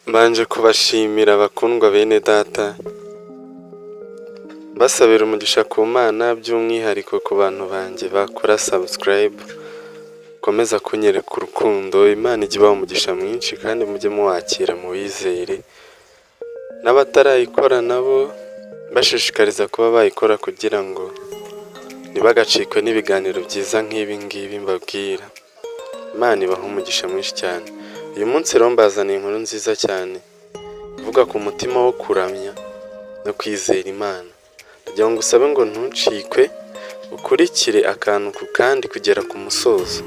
Mbanje kubashimira bakundwa bene data, mbasabira umugisha ku Mana, by'umwihariko ku bantu banjye bakora subscribe, komeza kunyereka urukundo. Imana ijye ibaha umugisha mwinshi kandi mujye muwakira muwizere, n'abatarayikora nabo bashishikariza kuba bayikora kugira ngo ntibagacikwe n'ibiganiro byiza nk'ibi ngibi mbabwira. Imana ibaha umugisha mwinshi cyane. Uyu munsi rero mbazaniye inkuru nziza cyane ivuga ku mutima wo kuramya no kwizera Imana. Ndagira ngo usabe ngo ntucikwe, ukurikire akantu ku kandi kugera ku musozo.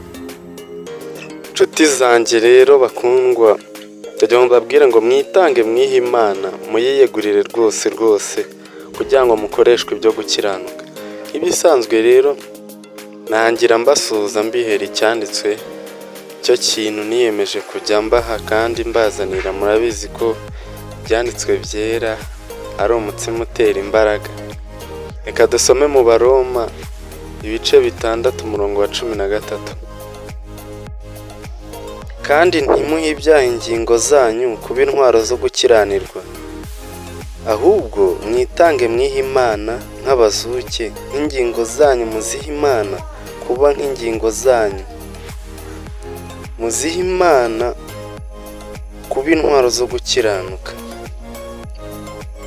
Nshuti zanjye rero bakundwa, ndagira ngo mbabwire ngo mwitange, mwihe Imana, muyiyegurire rwose rwose kugira ngo mukoreshwe ibyo gukiranuka. Nk'ibisanzwe rero nangira mbasuhuza mbihera icyanditswe, cyo kintu niyemeje kujya mbaha kandi mbazanira. Murabizi ko ibyanditswe byera ari umutsima utera imbaraga. Reka dusome mu Baroma ibice 6, umurongo wa 13. "Kandi ntimuhe ibyaha ingingo zanyu kuba intwaro zo gukiranirwa, ahubwo mwitange mwihe Imana nk'abazuke, nk'ingingo zanyu muzihe Imana kuba nk'ingingo zanyu, muzihe Imana kuba intwaro zo gukiranuka."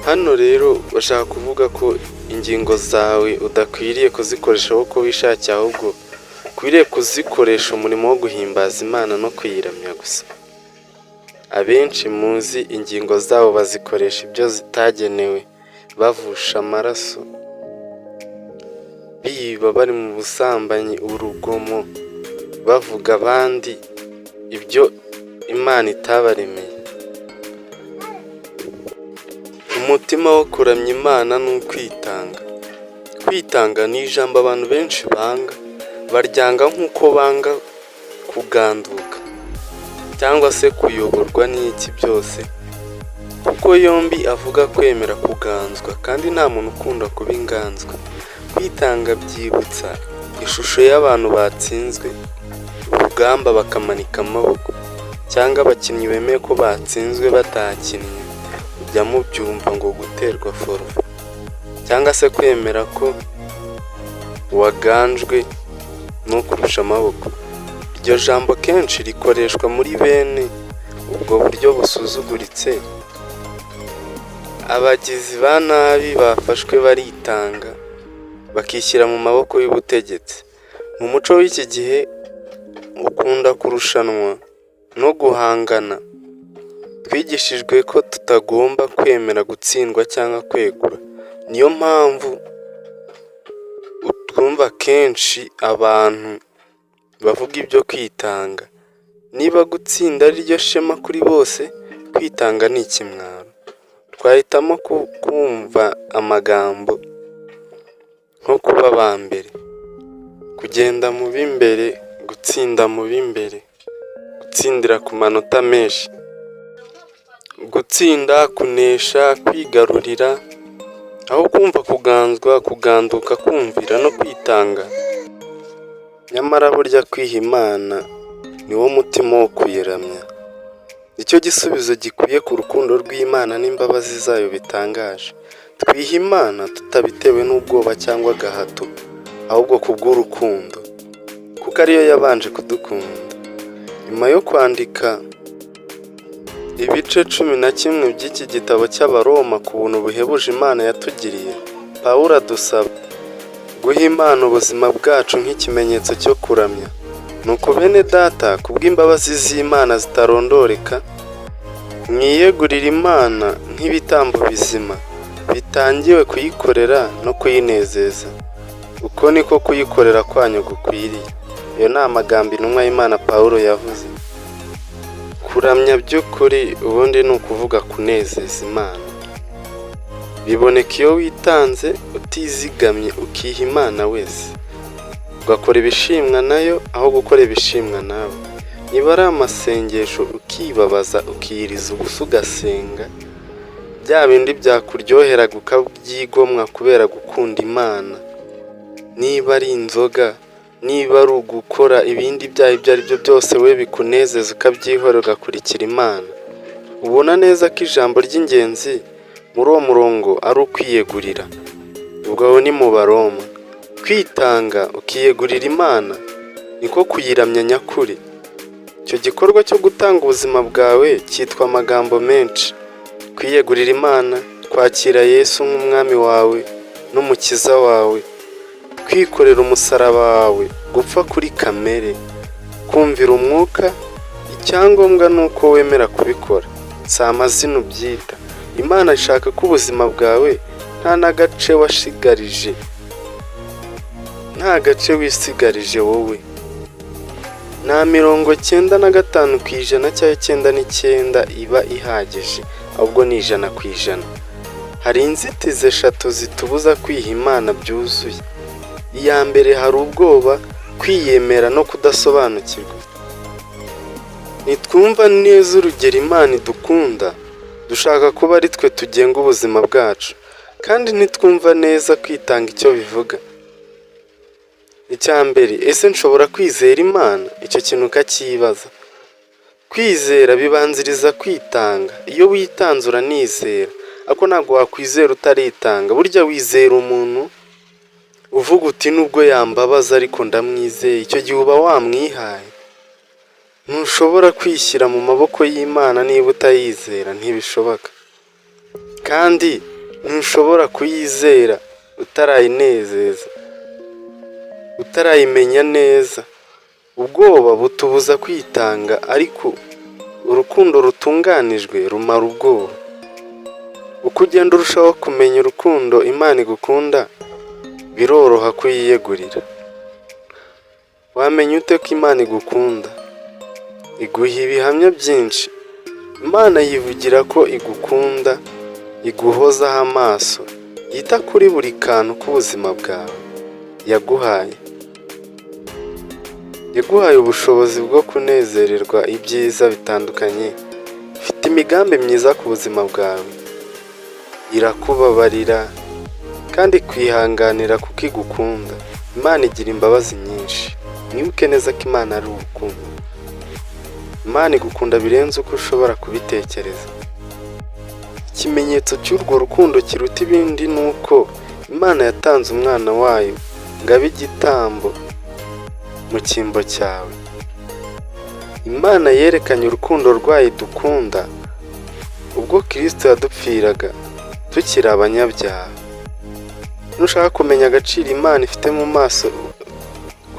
Hano rero bashaka kuvuga ko ingingo zawe udakwiriye kuzikoresha uko wishakiye, ahubwo ukwiriye kuzikoresha umurimo wo guhimbaza Imana no kuyiramya gusa. Abenshi muzi ingingo zabo bazikoresha ibyo zitagenewe, bavusha amaraso, biba, bari mu busambanyi, urugomo, bavuga abandi ibyo Imana itabaremeye. Umutima wo kuramya Imana ni ukwitanga. Kwitanga ni ijambo abantu benshi banga, baryanga nk'uko banga kuganduka cyangwa se kuyoborwa n'iki byose, kuko yombi avuga kwemera kuganzwa, kandi nta muntu ukunda kuba inganzwa. Kwitanga byibutsa ishusho y'abantu batsinzwe urugamba bakamanika amaboko, cyangwa abakinnyi bemeye ko batsinzwe batakinnye, ujya mubyumva ngo guterwa forfait, cyangwa se kwemera ko waganjwe n'ukurusha amaboko. Iryo jambo kenshi rikoreshwa muri bene ubwo buryo busuzuguritse. Abagizi ba nabi bafashwe baritanga, bakishyira mu maboko y'ubutegetsi. Mu muco w'iki gihe ukunda kurushanwa no guhangana, twigishijwe ko tutagomba kwemera gutsindwa cyangwa kwegura. Niyo mpamvu utwumva kenshi abantu bavuga ibyo kwitanga. Niba gutsinda ari ryo shema kuri bose, kwitanga ni ikimwaro. Twahitamo kumva amagambo nko kuba aba mbere, kugenda mu b'imbere, gutsinda mu b'imbere, gutsindira ku manota menshi, gutsinda, kunesha, kwigarurira, aho kumva kuganzwa, kuganduka, kumvira no kwitanga. Nyamara burya kwiha Imana ni wo mutima wo kuyiramya. Nicyo gisubizo gikwiye ku rukundo rw'Imana n'imbabazi zayo bitangaje. Twiha Imana tutabitewe n'ubwoba cyangwa agahato, ahubwo kubw'urukundo, kuko ariyo yabanje kudukunda. Nyuma yo kwandika ibice 11 by'iki gitabo cy'Abaroma ku buntu buhebuje Imana yatugiriye, Pawulo adusaba guha Imana ubuzima bwacu nk'ikimenyetso cyo kuramya. "Nuko bene data, kubw'imbabazi z'Imana zitarondoreka, mwiyegurire Imana nk'ibitambo bizima bitangiwe kuyikorera no kuyinezeza. Uko niko kuyikorera kwanyu gukwiriye." Ayo ni amagambo intumwa y'Imana Pawulo yavuze. Kuramya by'ukuri ubundi ni ukuvuga kunezeza Imana. Biboneka iyo witanze utizigamye, ukiha Imana wese, ugakora ibishimwa nayo aho gukora ibishimwa nawe. Niba ari amasengesho, ukibabaza, ukiyiriza ubusa, ugasenga, bya bindi byakuryoheraga ukabyigomwa kubera gukunda Imana. Niba ari inzoga, niba ari ugukora ibindi byaha ibyo ari byo byose we bikunezeza, ukabyihorera ugakurikira Imana. Ubona neza ko ijambo ry'ingenzi muri uwo murongo ari ukwiyegurira. Ubwo aho ni mu Baroma. Kwitanga ukiyegurira Imana niko kuyiramya nyakuri. Icyo gikorwa cyo gutanga ubuzima bwawe cyitwa amagambo menshi: kwiyegurira Imana, kwakira Yesu nk'umwami wawe n'umukiza wawe, kwikorera umusaraba wawe, gupfa kuri kamere, kumvira umwuka. Icyangombwa ni uko wemera kubikora, si amazina ubyita. Imana ishaka ko ubuzima bwawe nta n'agace washigarije, nta gace wisigarije wowe. Nta 95% cyangwa 99 iba ihagije, ahubwo ni 100%. Hari inzitizi eshatu zitubuza kwiha Imana byuzuye. Iya mbere, hari ubwoba, kwiyemera no kudasobanukirwa. Nitwumva neza urugero Imana idukunda, dushaka kuba ari twe tugenga ubuzima bwacu, kandi ntitwumva neza kwitanga icyo bivuga. Icya mbere, ese nshobora kwizera Imana? Icyo kintu ukacyibaza. Kwizera bibanziriza kwitanga. Iyo witanze uranizera, ariko ntabwo wakwizera utaritanga. Burya wizera umuntu uvuga uti: "Nubwo yambabaza ariko ndamwizeye." Icyo gihe uba wamwihaye. Ntushobora kwishyira mu maboko y'Imana niba utayizera, ntibishoboka. Kandi ntushobora kuyizera utarayinezeza, utarayimenya neza. Ubwoba butubuza kwitanga, ariko urukundo rutunganijwe rumara ubwoba. Uko ugenda urushaho kumenya urukundo Imana igukunda, biroroha kuyiyegurira. Wamenya ute ko Imana igukunda? Iguha ibihamya byinshi. Imana yivugira ko igukunda, iguhozaho amaso, yita kuri buri kantu k'ubuzima bwawe. Yaguhaye ubushobozi bwo kunezererwa ibyiza bitandukanye, ifite imigambi myiza ku buzima bwawe, irakubabarira kandi ikwihanganira kuko igukunda. Imana igira imbabazi nyinshi. Mwibuke neza ko Imana ari urukundo. Imana igukunda birenze uko ushobora kubitekereza. Ikimenyetso cy'urwo rukundo kiruta ibindi ni uko Imana yatanze umwana wayo ngo abe igitambo mu cyimbo cyawe. Imana yerekanye urukundo rwayo idukunda ubwo Kirisito yadupfiraga tukiri abanyabyaha. Nushaka kumenya agaciro Imana ifite mu maso,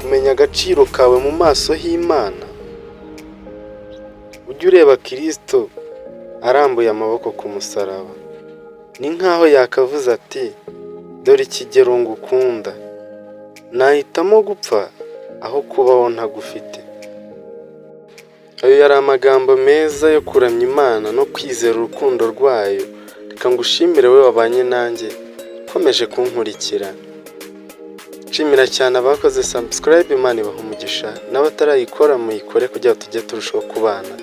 kumenya agaciro kawe mu maso h'Imana, ujye ureba Kirisito arambuye amaboko ku musaraba. Ni nkaho yakavuze ati: "Dore ikigero ngukunda, nahitamo gupfa aho kubaho ntagufite." Ayo yari amagambo meza yo kuramya Imana no kwizera urukundo rwayo. Reka ngushimire wowe wabanye nanjye, ukomeje kunkurikira. Nshimira cyane abakoze subscribe, Imana ibaha umugisha, n'abatarayikora muyikore kugira ngo tujye turushaho kubana.